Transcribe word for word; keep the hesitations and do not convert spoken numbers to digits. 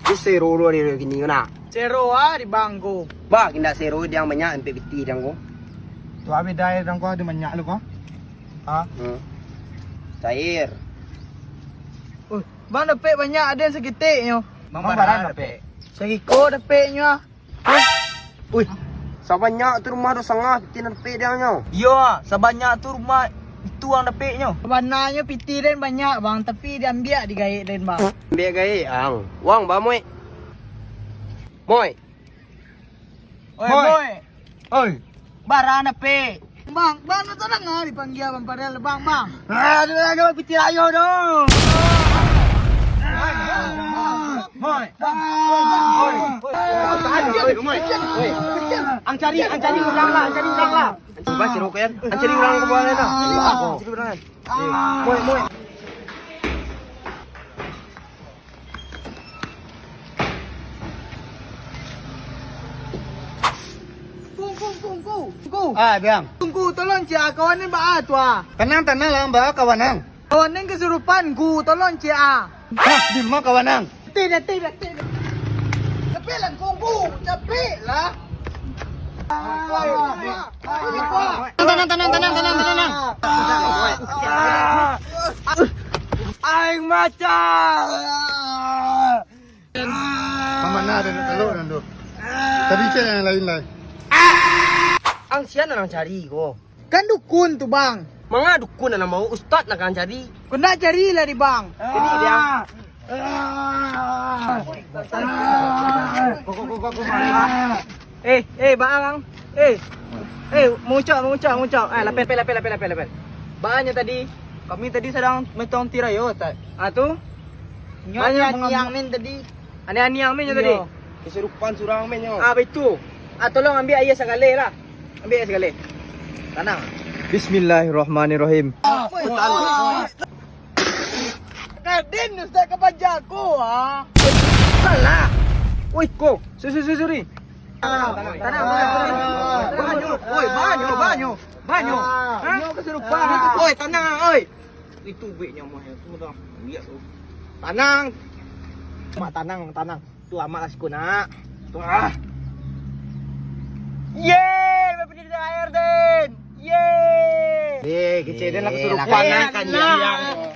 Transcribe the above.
Di sero lo di kini ko nah. Sero ah di bangko. Bah, indak sero diang banyak ampek piti diang ko. Tu abih dai diang ko ado banyak lo ko. Ha? Hmm. Cair. Oh, bang dapek banyak ado yang sakitik nyo. Bang bara dapek? Sagiko dapek nyo ah. Uih, sabanyak tu rumah do sangah piti nan dapek diang nyo. Iyo, sabanyak tu rumah itu ang dapek nyo. Sabananyo piti den banyak, bang, tapi diambiak di gaek den, bang. Ambiak gaek ang. Wang, ba, Moi. Moi. Oi, Moi. Moi. Oi. Bara dapek? Bang, bang, nak tanang ah dipanggia bang Farel, bang, bang. Ah, aduh, aduh, piti ayo dong. Moi. Moi. Moi. Ang cari, ang cari urang lah, ang cari urang lah. Ang cari urang ke bawah lah. Ang cari urang. Moi, moi. Kung, kung, kung, kung, kung. Ah, biang. Kung, kung, tolong ciek ah, kawan ni baa tu ah. Tanang, tanang lah, baa kawan ang. Kawan ni kasurupan, kung, tolong ciek ah. Hah, di ma kawan ang? Dapek, dapek, dapek. Capek lah, kung, kung, capek lah. Tanang, tanang, tanang, tanang, tanang, tanang. Aing macam. Pamana ado nak talok nan tu. Tadi cek yang lain lai. Ang sia nan ang cari ko. Kan dukun tu, bang. Manga dukun nan mau, ustaz nan ang cari. Ko nak cari lah di bang. Jadi dia. Eh, eh, baa ang. Eh. Eh, mangucap, mangucap, mangucap. Ah, lapeh, lapeh, lapeh, lapeh, lapeh. Baa nyo tadi? Kami tadi sadang maitong tirayo, Ustaz. Ah, tu? Nyo banyak aniang men tadi. Aniang-aniang men nyo tadi? Iyo. Kasurupan surang men nyo. Ah, baitu. Ah, tolong ambiak aia sagaleh lah. Ambiak aia sagaleh. Tanang. Bismillahirrahmanirrahim. Apa? Raden Ustaz ka paja ko, ah. Salah. Oi, ko. Sorry, sorry, sorry. Tanang, tanang, tanang. Banyo, oi, banyo, banyo. Banyo. Ah, ha? Nyo kasurupan. Oi, tanang, oi. Itu buiknyo mah tu dah. Lihat tu. Tanang. Mak tanang, tanang. Tu amak lah siko nak. Tu ah. Yeay, bapindah air, Den. Yeay. Eh, kecil Den lah kasurupan. Eh, kan lah.